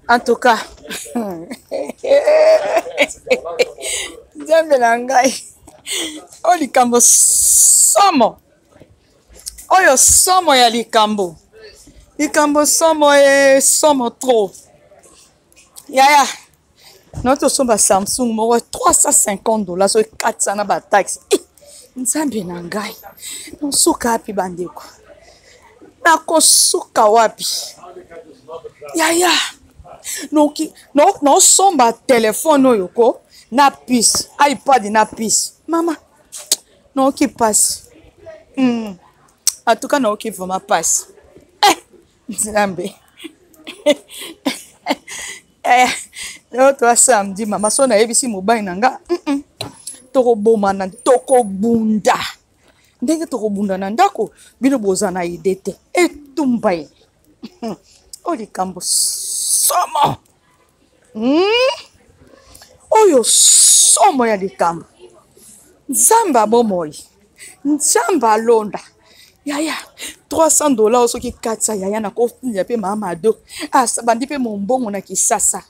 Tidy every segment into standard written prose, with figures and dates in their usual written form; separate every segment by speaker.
Speaker 1: En tout cas, nzambe na ngai, oyo likambo somo, oyo somo ya likambo, likambo somo e somo trop. Yaya, nauti osomba Samsung moko 350 $ soki 400 na bataxe. Nzambe na ngai, nosuka wapi bandeko? Nakosuka wapi? Yaya, noki nosomba telefone oyo ko na puce, iPad na puce. Mama, noki pasi. En tout cas, noki vraiment pasi. Nzambe. Leo toa samedi, mama so nayebisi mobali na nga, tokobomana, tokobunda. Ndenge tokobunda na ndako, bino boza na idée te. Etumba ye. Oyo likambo somo. Oyo somo ya likambo. Nzambe abomoi. Nzambe alonda. Yaya, 300 $ soki 400 yaya na kofinda pe mama ado. Bandi pe mombongo na Kisasa.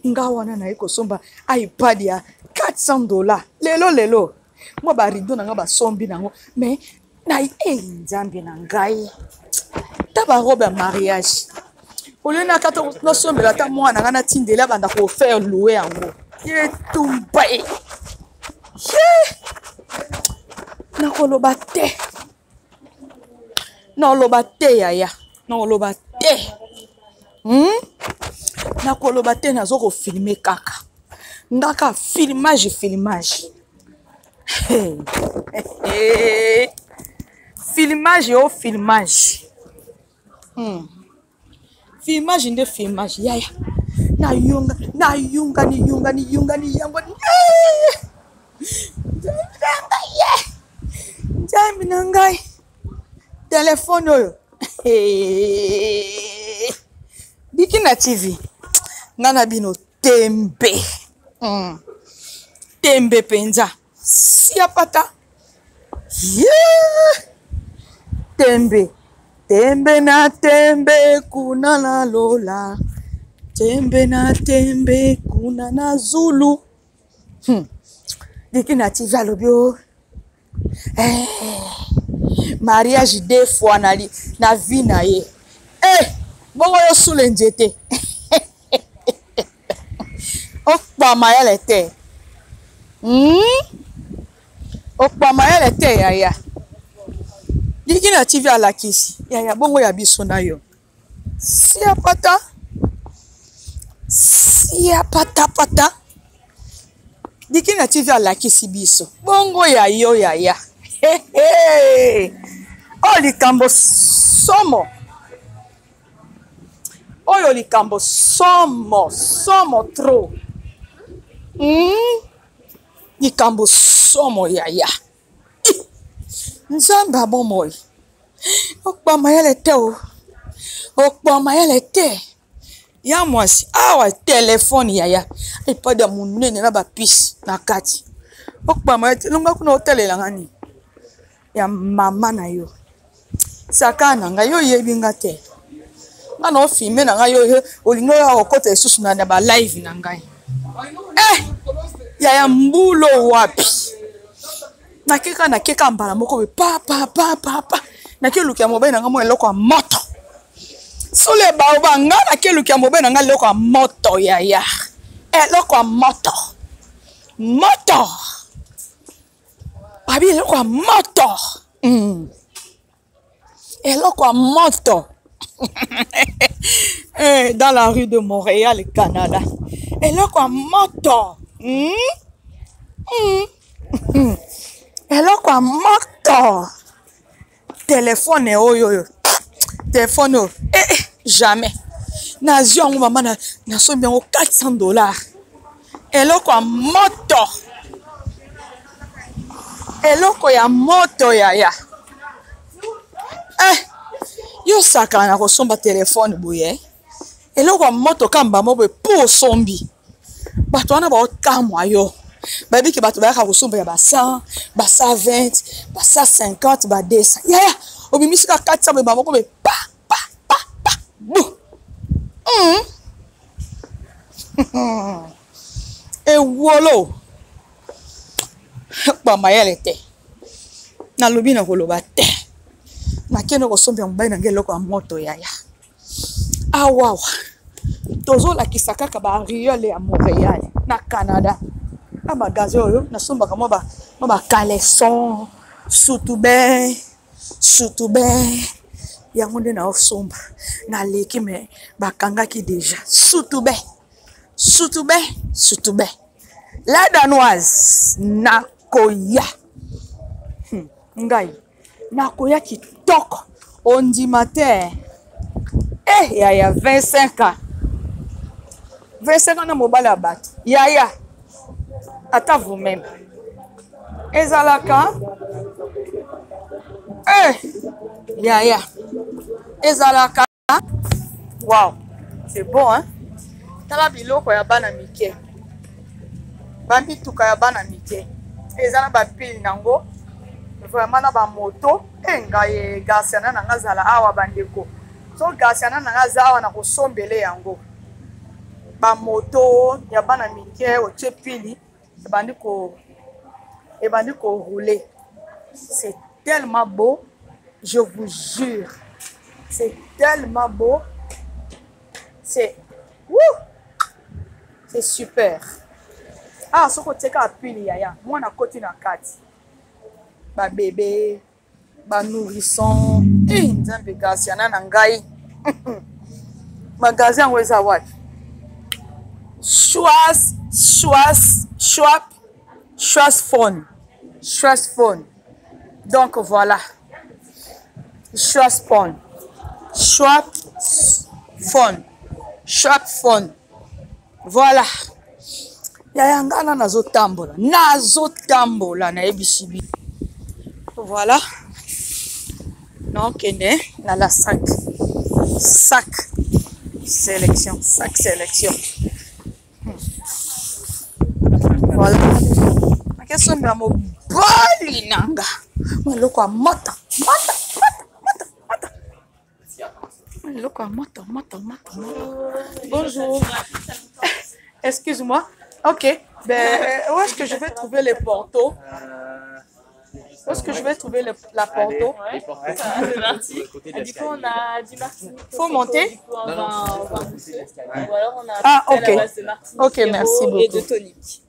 Speaker 1: Nga wana naye kosomba iPad ya 400 $. Lelo lelo. Mwa ba rideau na nga basombi nango, mais na nzambe na ngai. Ta ba robe ya mariage. Olio na kata nasombela ata mwana nga natindela banda ko faire louer yango. Etumba ye. Ye! Nakoloba te. Nakoloba te yaya. Nakoloba te. Nakoloba te, nazo ko filmer kaka. Ngaka filmage, filmage. Filmage o filmage. Filmage nde filmage yaya. Na yunga, na yunga ni yunga ni yunga ni yango. Nzambe na ngai ye. Nzambe na ngai. Telefone oyo. Dikina TV. Nga na bino tembe. Tembe penza. Sia pata. Yeah! Tembe. Tembe na tembe kuna na lola. Tembe na tembe kuna na Zulu. Dikina TV alobi o. Mariage 2 fois na li, na vie na ye. Bongo yo sule nzete. Okpama yele te. Okpama yele te yaya. Dikina TV alakisi. Yaya bongo ya biso na yo. Sia pata. Sia pata pata. Dikina TV alakisi biso. Bongo ya yo yaya. Hey, hey. Oh likambo somo. Oyo likambo somo, somo trop. Likambo somo yaya. Nzambe abomoi. Okpama yele te o. Okpama yele te. Ya mwasi, awa telefone yaya. iPad ya monene na ba puce na kati. Okpama yele te, longa kuna otelela ngani. Ya mama na yo. Saka na ngai yo yebi nga te. Nga na ofilme na ngai yo olingi oya okota lisusu na ba live na ngai. Yaya mbulo wapi? Nakeka, nakeka mbala moko be pa pa pa pa pa. Nakeluki ya mobali na ngai mwa eloko ya moto. Sole baoba nga nakeluki ya mobali na ngai eloko ya moto yaya. Eloko ya moto. Moto. Babi eloko ya moto. Eloko ya moto. Dans la rue de Montréal, Canada. Eloko ya moto. Eloko ya moto. Téléphone oyo oyo. Téléphone oyo. Jamais. Nazwi yango mama na nasombi yango 400 $. Eloko ya moto. Eloko ya moto yaya. Yo sakana na kosomba telefone boye. Eloko ya moto kamba mo boye po osombi. Bato wana baokamwa yo. Bayebi ke bato bayaka kosomba ya ba 100, ba 120, ba 150, ba 200. Yaya, obimisi ka 400 boye bango boye pa pa pa pa. Bu. Ewolo bamayele te, nalobi na koloba te, nakende kosombela mobali na ngai eloko ya moto. Yaya, awawa tozolakisa kaka bariole ya Montréal na Canada. Na magasin oyo nasombaka mwa bacaleçon, sutube, sutube yango nde naosomba. Naleki me bakangaki deja sutube, sutube, sutube la danoise. Nakoya, Ngai nakoya kitoko, ondima te. Eh yaya, 25 ans, 25 ans na mobali ya bato. Yaya, ata vous-même ezalaka. Eh yaya, ezalaka. Wow, c'est bon, hein? Tala biloko ya bana mike, bamituka ya bana mike eza na bapile nango, vraiment na bamoto. E ngai, Garciana na nga azala awa. Bandeko, so Garciana na nga aza awa, na kosombele yango. Bamoto ya bana mike, otie pili, ebandi korouler. C'est tellement beau, je vous jure, c'est tellement beau, c'est, wouh, c'est super. Ah, soki otieka pili, yaya, mwana akoti na kati, babebe, banourrisson. Eh, Nzambe, Garciana na ngai, magasin yango eza wapi? Schwas, schwas, schwap, schwas phone, schwas phone. Donc voilà, schwas phone, schwap phone, schwap phone, voilà. Yaya, nga na nazotambola, nazotambola, nayebisi bi. Voilà, naokende na la sac, sac sélection, sac sélection. Voilà, nakesombela mobali na nga eloko ya moto, moto, moto, moto, moto, eloko ya moto, moto, moto, moto. Bonjour, excuse-moi. Ok, ben, où est-ce que je vais trouver les portos? Où est-ce que je vais trouver la Porto?
Speaker 2: C'est parti. Ah, du coup, on a du Martinique.
Speaker 1: Faut monter.
Speaker 2: Du coup, un vin mousseux. Ou alors, on a un
Speaker 1: Ah,
Speaker 2: cocktail
Speaker 1: ok.
Speaker 2: à base de Martinique
Speaker 1: Ok, merci
Speaker 2: et de
Speaker 1: beaucoup.
Speaker 2: tonic.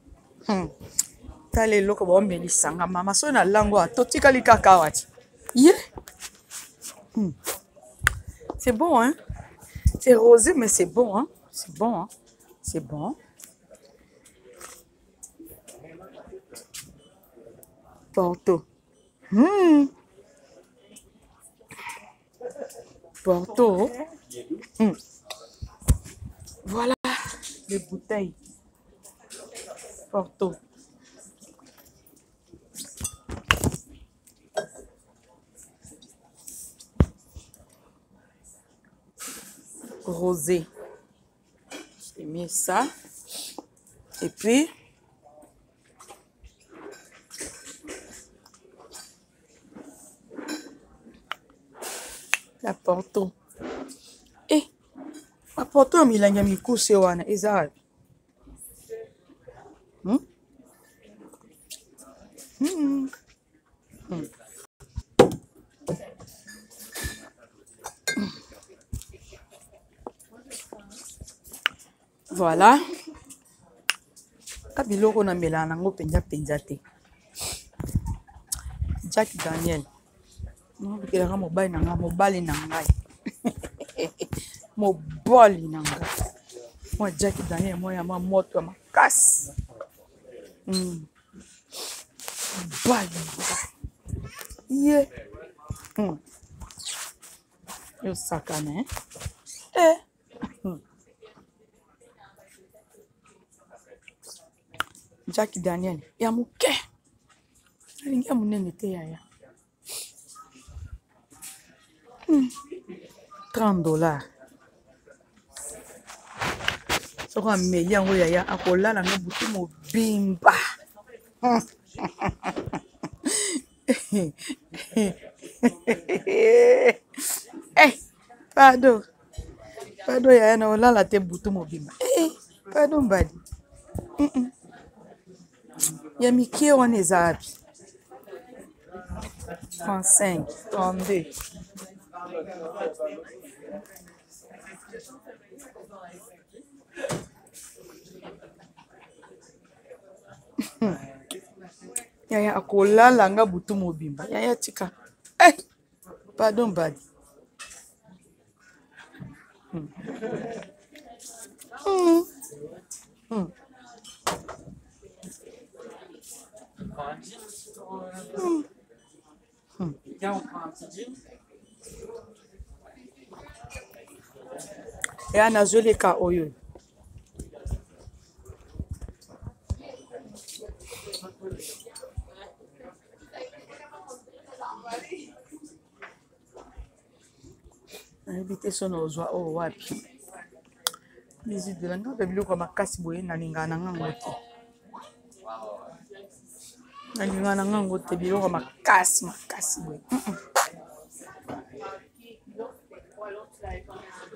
Speaker 1: Tala eloko baomelisanga, mama. Soki na lango awa, totikali kaka awa ti ye. C'est bon, hein? C'est rosé, mais c'est bon, hein? C'est bon, hein? C'est bon. Porto. Porto. Voilà les bouteilles. Porto. Rosé. J'ai mis ça. Et puis, la Porto. Eh, la Porto ya milangi ya mikuse wana eza wapi? Hmm? Voilà, ka biloko namelaka nango mpenza mpenza te. Jack Daniel nabikelaka mobali na ngai, mobali na ngai, mobali na ngai, mwa Jack Daniel, mwa ya mwa moto ya makasi. Mobali na ngai ye. Yosakana, eh? Eh. Jack Daniel ya moke, alingi ya monene te, yaya. 30 $. Soko ameli yango, yaya, akolala no butu mobimba. Eh, pardon, pardon, yaya, na olala te butu mobimba. Eh. Pardon mbadi. Ya mike wana eza wapi? 35, 32. Yaya akolala nga butu mobimba. Yaya tika. Eh, pardon mbadi.
Speaker 2: On prend un jean aussi pour. Viens, on prend un petit jean.
Speaker 1: Ya nazoleka oyo. Nayebi te so na ozwa oyo wapi. Mizidela nga mpe biloko ya makasi boye, nalingaka na ngango te, nalingaka na ngango te, biloko ya makasi makasi boye,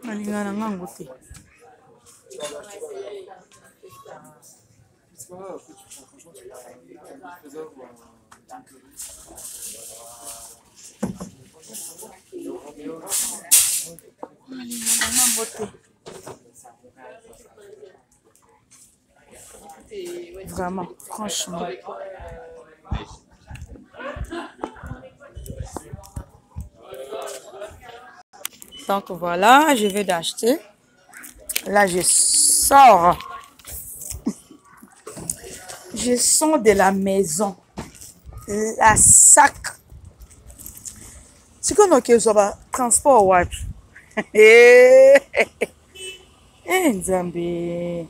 Speaker 1: nalingaka na ngango te. Nalingaka na ngango te. Vraiment, franchement. Donc voilà, je vais d'acheter. Là, je sors. Je sors de la maison. La sac. Sikoyo nokezwa ba transport wapi? Eh, Nzambe.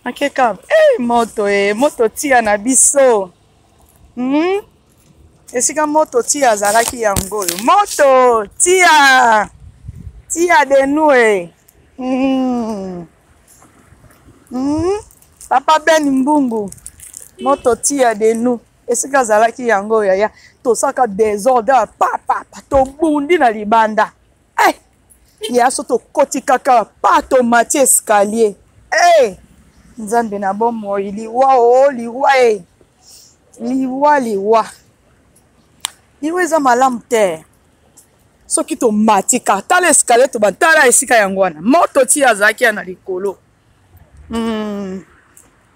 Speaker 1: Akeka. Eh, moto eh, moto tia na biso. Esika moto tia azalaki yango oyo. Moto tia. Tia de nous eh. Papa Ben Mbungu. Moto tia de nous. Esika azalaki yango oyo yaya. Tosaka désordre pa pa pa tobundi na libanda. Eh! Ya so tokoti kaka pa tomati escalier. Eh! Nzambe na bomoi, liwa o liwa e. Liwa liwa. Liwa eza malamu te. Soki tomati kaka tala escalier to tala esika yango wana. Moto ti azalaki ya na likolo.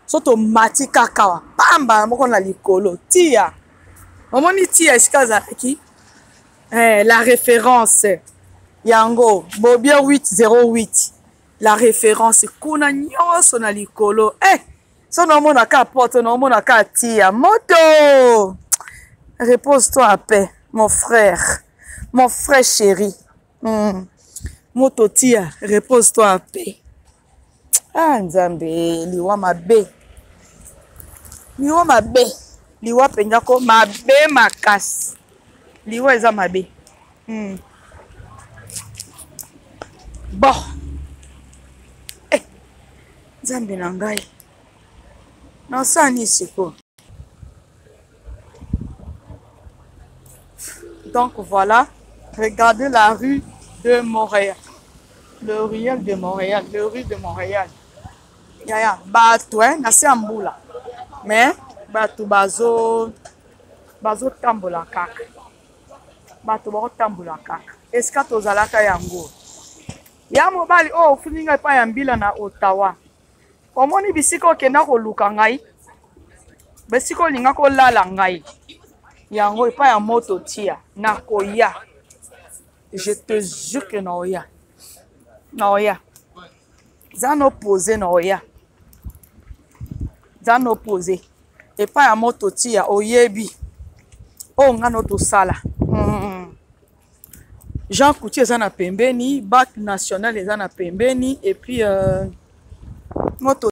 Speaker 1: So tomati kaka wa pamba moko na likolo tia. Omoni tia esika azalaki. Eh, la référence yango Bobia 808 la référence kuna nyonso na likolo. Eh, so naomona ka porte, naomona ka tia moto. Repose-toi à paix, mon frère, mon frère chéri. Moto tia, repose-toi à paix. Ah Nzambe, liwa mabe. Liwa mabe. Liwa penza ko mabe makasi. Liwa eza mabe. Bon. Eh, Nzambe na ngai. Nasani siko. Donc voilà, regardez la rue de Montréal. Le ruelle de Montréal, le rue de Montréal. Yaya, bato hein, na se ya mbula. Mais bato bazo bazo tambola kaka. Bato bazo tambola kaka. Esika tozalaka yango. Ya mobali oyo ofundi ngai epai ya mbila na Ottawa. Omoni bisika okenda koluka ngai, bisika olinga kolala ngai yango epai ya moto tia nakoya. Je te jure que naoya, naoya. Za no pose naoya, za no pose epai ya moto tia oyebi oyo nga no tosala. Jean Coutu eza na pembeni, Banque nationale eza na pembeni, et puis moto.